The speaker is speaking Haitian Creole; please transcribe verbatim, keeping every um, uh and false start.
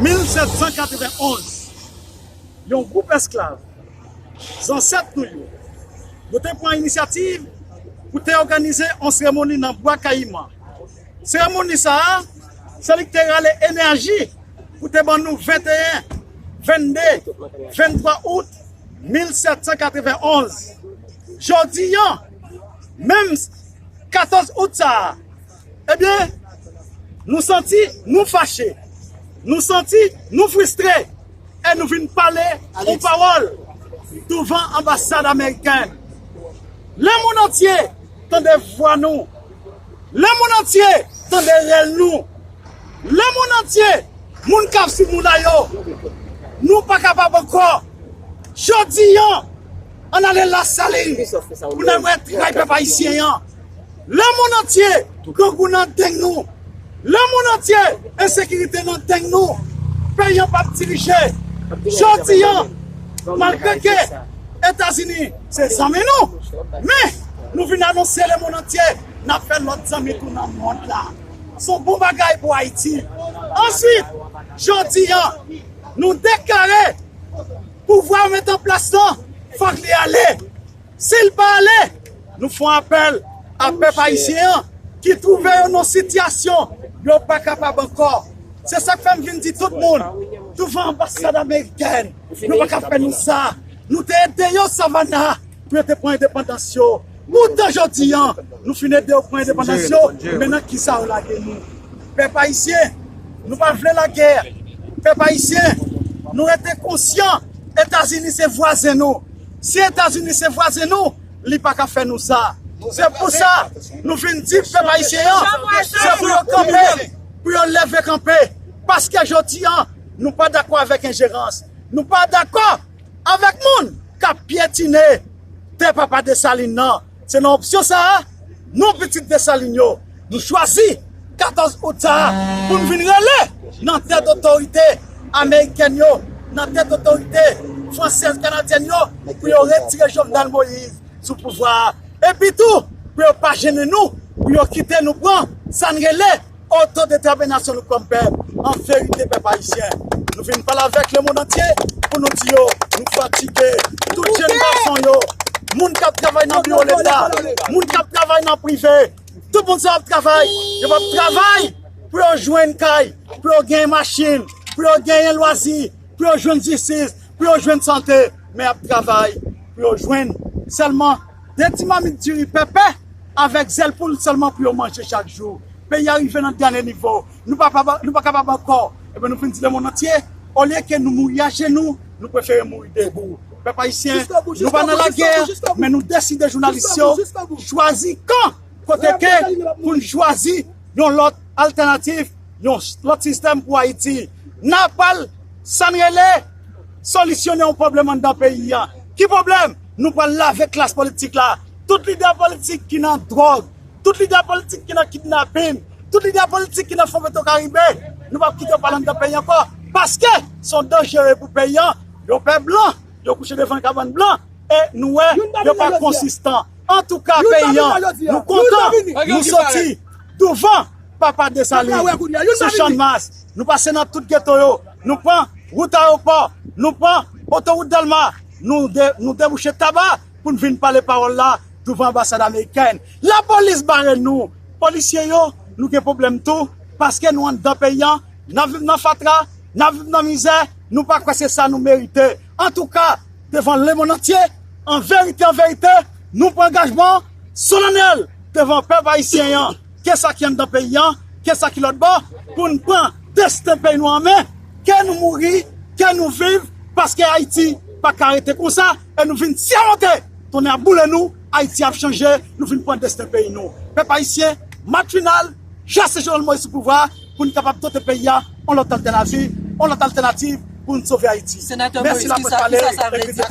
Mil sèt san katrevenn onz, yon gwoup esklav, zansèt nou yo, yo te pran inisyativ pou te òganize yon seremoni nan Bwa Kayiman. Seremoni sa a, se li ki te rale enèji pou te ban nou venteyen, vennde, venntwa out mil sèt san katrevenn onz. Jodi a, menm katòz out sa a, ebyen, nou santi nou fache, nou santi nou fristre, e nou vin pale yon pawòl douvan anbasad amerikèn. Lemonn antye tande vwa nou. Lemonn antye tande rèl nou. Lemonn antye, moun k ap sou moun la yo, nou pa kapab ankò. Jodi a, ann ale Lasalin pou n al wè tray pèp ayisyen an. Lemonn antye, grangou nan deng nou. Lemonn antye, ensekirite nan deng nou. Peyi an p ap dirije. Jodi a, malgre ke Etazini se zanmi nou, men nou vin anonse lemonn antye n ap fè lòt zanmi tou nan mond la. Se yon bon bagay pou Ayiti. Answit, jodi a, nou deklare pouvwa yo mete an plas lan, fòk li ale. Si l pa ale, nou fè yon apèl a pèp ayisyen an ki twouve yo nan sitiyasyon yo pa kapab ankò. Se sa k fè m vin di tout moun, douvan anbasad amerikèn, nou pa ka fè nou sa. Nou te ede yo Savannah pou yo te pran endepandans yo. Poutan jodi a, nou fin ede yo pran endepandans yo, men nan kisa yo lage nou? Pèp ayisyen, nou pa vle lagè. Pèp ayisyen, nou rete konsyan, Etazini se vwazen nou. Si Etazini se vwazen nou, li pa ka fè nou sa. Se pou sa, nou vin di pèp ayisyen an, se pou yo kanpe, pou yo leve kanpe. Paske jodi a, nou pa dakò avèk enjerans. Nou pa dakò avèk moun k ap pyetine tè papa Desalin nan. Se nan opsyon sa a, nou pitit Desalin yo, nou chwazi katòz out sa a pou n vin rele nan tèt otorite amerikèn yo, nan tèt otorite fransèz, kanadyèn yo, pou yo retire Jovenel Moïse sou pouvwa a. Epi tou, pou yo pa jennen nou, pou yo kite nou pran sa n rele otodetèminasyon nou kòm pèp. An verite, pèp ayisyen, nou vin pale avèk lemonn antye pou nou di yo, nou fatige. Tout jèn gason yo, moun k ap travay nan biwo Leta, moun k ap travay nan prive, tout moun sa ap travay, yo p ap travay pou yo jwenn kay, pou yo genyen machin, pou yo genyen lwazi, pou yo jwenn jistis, pou yo jwenn sante, men y ap travay pou yo jwenn sèlman de ti mamit diri pèpè avèk zèl poul sèlman pou yo manje chak jou. Peyi a rive nan dènye nivo. Nou pa, pa, nou pa kapab ankò. Ebyen, nou vin di lemonn antye, olye ke nou mouri ajenou, nou prefere mouri debou. Pèp ayisyen, nou pa nan lagè, men nou deside, jounalis yo, chwazi kan kote ke pou n chwazi yon lòt altènatif, yon lòt sistèm pou Ayiti. N a pral, sa n rele, solisyone yon pwoblèm anndan peyi a. Ki pwoblèm? Nou pral lave klas politik la. Tout lidè politik ki nan dwòg, tout lidè politik ki nan kidnapin, tout lidè politik ki nan fon Petwokaribe, nou p ap kite yo pale anndan peyi ankò. Paske se yon danjere pou peyi an. Yo pè blan, yo kouche devan kabann blan, e nou wè yo pa konsistan. Antouka, peyi an, nou kontan, nou soti douvan papa Desalin, sou Channmas, nou pase nan tout geto yo, nou pran wout Ayewopò, nou pran otowout Dèlma, nou de, nou debouche Taba pou n vin pale pawòl la douvan anbasad amerikèn. Lapolis bare nou, polisye yo, nou gen pwoblèm tou, paske nou anndan peyi an, n ap viv nan fatra, n ap viv nan mizè, nou pa kwè se sa nou merite. Antouka, devan lemonn antye, an verite, an verite, nou pran angajman solanèl devan pèp ayisyen an, ke sa ki anndan peyi an, ke sa ki lòt bò, pou n pran desten peyi nou an men, ke nou mouri, ke nou viv, paske Ayiti pa ka rete konsa, e nou vin sèmonte, tonnè ap boule nou, Ayiti ap chanje, nou vin pran desten peyi nou. Pèp ayisyen, match final, chase Jovenel Moïse sou pouvwa a, pou n kapab dote peyi a yon lòt altènatif, yon lòt altènatif pou n sove Ayiti. Senatè Mèsi, Moïse, lapòs kisa, pale, kisa sa vle di?